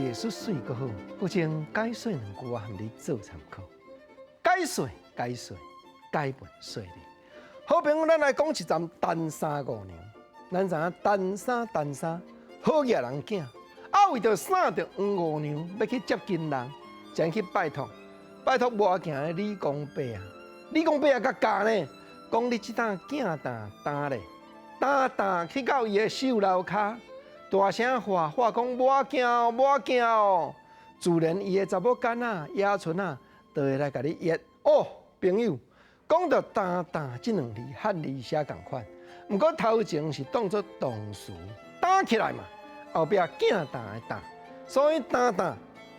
藝術媠閣好，閣將解說兩句我含你做參考。解說解說解文說理。好朋友，咱來講一站陳三五娘。咱知影陳三陳三好額人囝，啊為著省著黃五娘欲去接近人，才去拜託拜託無行的李公伯啊。李公伯也共教呢，講你這擔鏡擔擔咧，擔擔去到伊的繡樓跤，大聲喊喊講無行無行哦，自然伊的查某囡仔野春仔就會來共你約。哦，朋友，講著擔擔這兩字漢字寫仝款，毋過頭前是當做動詞，擔起來嘛，後壁鏡擔的擔，所以擔擔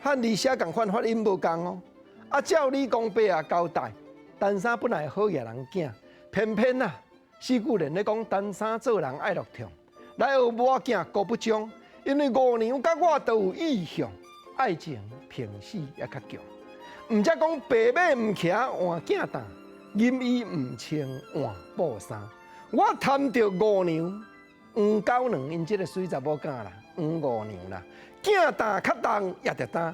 漢字寫仝款發音無仝哦。啊，照李公伯仔交代，陳三本來好額人囝，偏偏啊，四句連咧講陳三做人愛落痛，來學無鏡高不忠，因為五娘佮我都有意向，愛情平時也較強。毋才講白馬毋騎換鏡擔，銀衣毋穿換布衫。我貪著五娘黃狗娘，𪜶這个媠查某囝啦，黃五娘啦，鏡擔較重也著擔。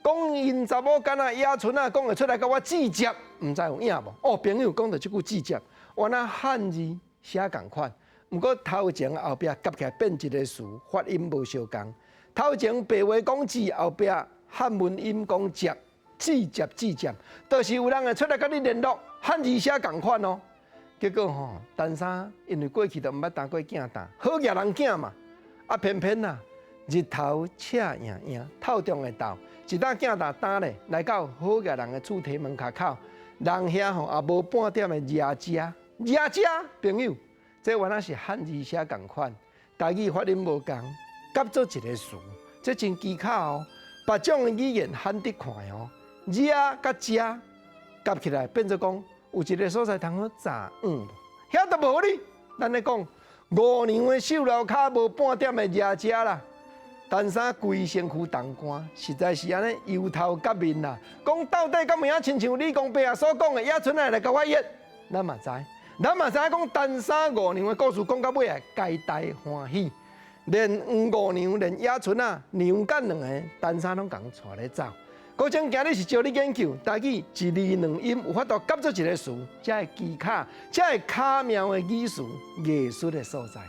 講𪜶查某囡仔野春仔講會出來共我接接，毋知有影無？哦，朋友講著這句接接，原來漢字寫仝款，毋過頭前後壁夾起來變一個詞，發音無相仝。頭前白話講接，後壁漢文音講接。接接接接，就是有人會出來佮你聯絡，漢字寫仝款哦。結果吼，陳三因為過去都毋捌擔過鏡擔，好額人囝嘛，啊偏偏啊，日頭赤炎炎，透中會斗，一擔鏡擔擔咧，來到好額人的厝提門跤口，人遐吼也無半點的遮遮遮遮朋友，這原來是漢字寫仝款，台語發音無仝，夾做一個詞，這真蹊蹺哦。別種的語言罕得看的哦。遮佮遮夾起來變做講，有一個所在通好炸黃，遐都無哩。咱咧講五娘的繡樓跤無半點的遮遮啦，陳三規身軀凍乾，實在是按呢油頭革面啦。講到底敢有影親像李公伯仔所講的，野春仔來共我約，咱嘛知，咱嘛知影講陳三五娘的故事講到尾啊，皆大歡喜，連黃五娘連野春仔娘佮兩个陳三攏共帶咧走。閣將今日是招你研究，台語一字兩音有法度夾做一个詞，才會蹊蹺，才會巧妙的語詞藝術的所在。